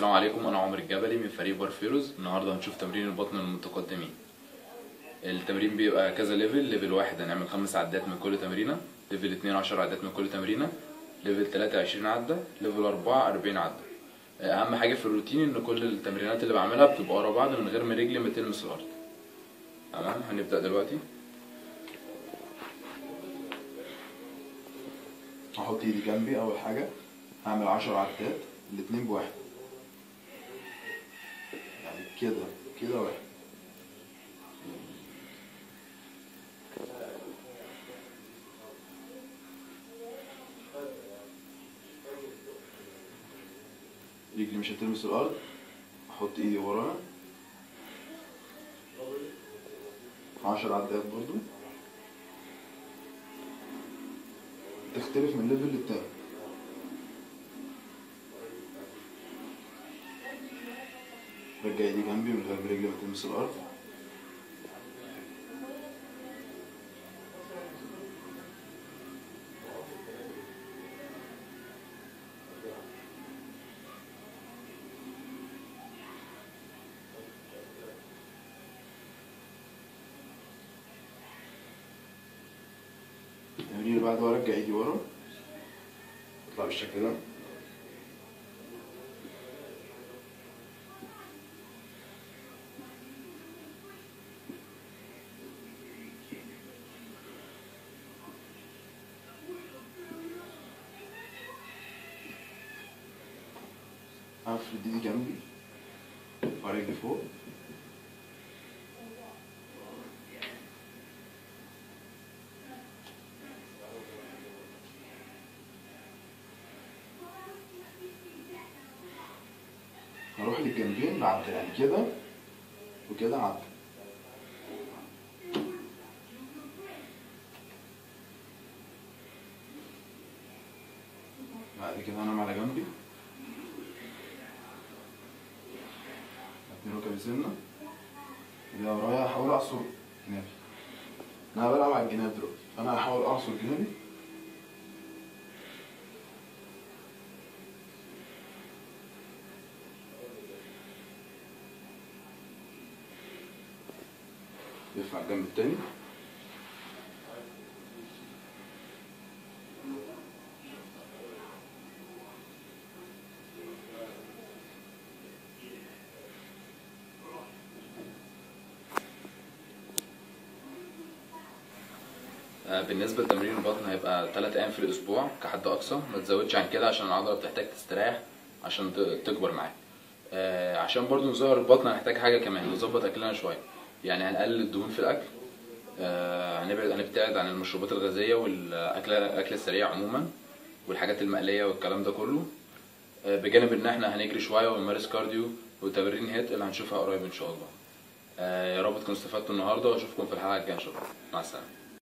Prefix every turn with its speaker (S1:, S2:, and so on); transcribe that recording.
S1: السلام عليكم، انا عمر الجبلي من فريق بارفيروز. النهارده هنشوف تمرين البطن للمتقدمين. التمرين بيبقى كذا level. level واحد هنعمل 5 عدات من كل تمرينه، level 2 10 عدات من كل تمرينه، level 3 20 عده، level 4 40 عده. اهم حاجة في الروتين ان كل التمرينات اللي بعملها بتبقى ورا بعض من غير ما رجلي ما تلمس الارض. تمام، هنبدا دلوقتي.
S2: هحط ايدي جنبي. اول حاجة هعمل 10 عدات، الاتنين بواحد، يعني كده كده واحد. رجلي مش هتلمس الارض، احط ايدي وراها 10 عدات برضو. تختلف من level للتاني. رجع ايدي جنبي من غير ما رجلي ما تلمس الارض. التمرين اللي بعده ارجع ايدي ورا، اطلع بالشكل ده. افرد ايدي جنبي ورجلي فوق. هروح للجنبين بعدل، يعني كده وكده عدل. بعد كده انام على جنبي، اتنين ركبي سنة اللي ورايا. هحاول اعصر جنابي، انا بلعب على الجناب دلوقتي، فانا هحاول اعصر جنابي. لف على الجنب التاني.
S1: بالنسبة لتمرين البطن هيبقى 3 ايام في الاسبوع كحد اقصى، ما تزودش عن كده عشان العضلة بتحتاج تستريح عشان تكبر معاك. عشان برضو نظهر البطن هنحتاج حاجة كمان، نظبط اكلنا شوية، يعني هنقلل الدهون في الاكل، هنبتعد عن المشروبات الغازية والاكل الاكل السريع عموما والحاجات المقليه والكلام ده كله، بجانب ان احنا هنجري شوية ونمارس cardio وتمارين HIIT اللي هنشوفها قريب ان شاء الله. يا رب تكونوا استفدتوا النهارده، واشوفكم في الحلقة الجاية ان شاء الله. مع السلامة.